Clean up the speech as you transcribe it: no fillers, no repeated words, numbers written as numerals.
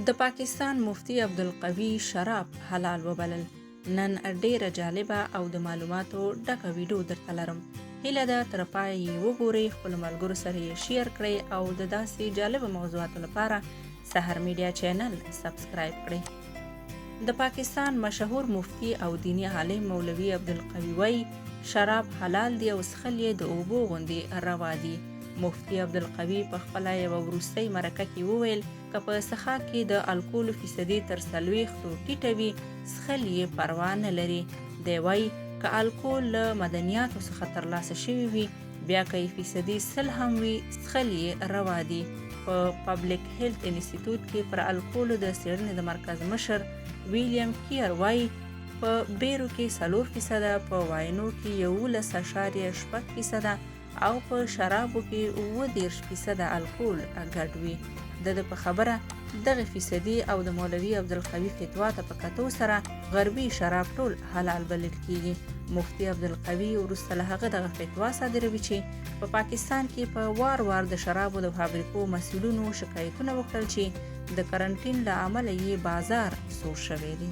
د پاکستان مفتي عبدالقوي شراب حلال وبلل. نن ډیره جالبه او د معلوماتو ډکه ویډیو درته لرم. هیله ده تر پایه یې وګورئ، خپلو ملګرو سره یې شیر کړئ او د داسې جالبو موضوعاتو لپاره سحر میډیا چینل سبسکرایب کړئ. د پاکستان مشهور مفتي او دیني عالم مولوي عبدالقوي وایي، شراب حلال دي او څښل یې د اوبو غوندې روا دي. مفتي عبدالقوي په خپله یوه وروستۍ مرکه کې وویل، که په څښاک کې د الکولو فیصدي تر څلوېښتو ټیټه وي، څښل یې پروا نه لري. دی وايي، که الکول له مدنیاتو څخه ترلاسه شوي وي، بیا که یې فیصدي 100 هم وي، څښل یې روا دي. په پبلک هیلت انستیتوت کې پر الکولو د څېړنې د مرکز مشر ویلیم کیر وايي، په بیرو کې 4 فیصده، په واینو کې 11.6 فیصده او په شرابو کې 37 فیصده الکول ګډ وي. د ده په خبره، دغې فیصدي او د مولوي عبدالقوي فتوا ته په کتو سره غربي شراب ټول حلال بلل کېږي. مفتي عبدالقوي وروسته له هغه دغه فتوا صادروي چې په پاکستان کې په وار وار د شرابو د فابریکو مسؤلینو شکایتونه وکړل چې د کرنټین له امله یې بازار سوړ شوی دی.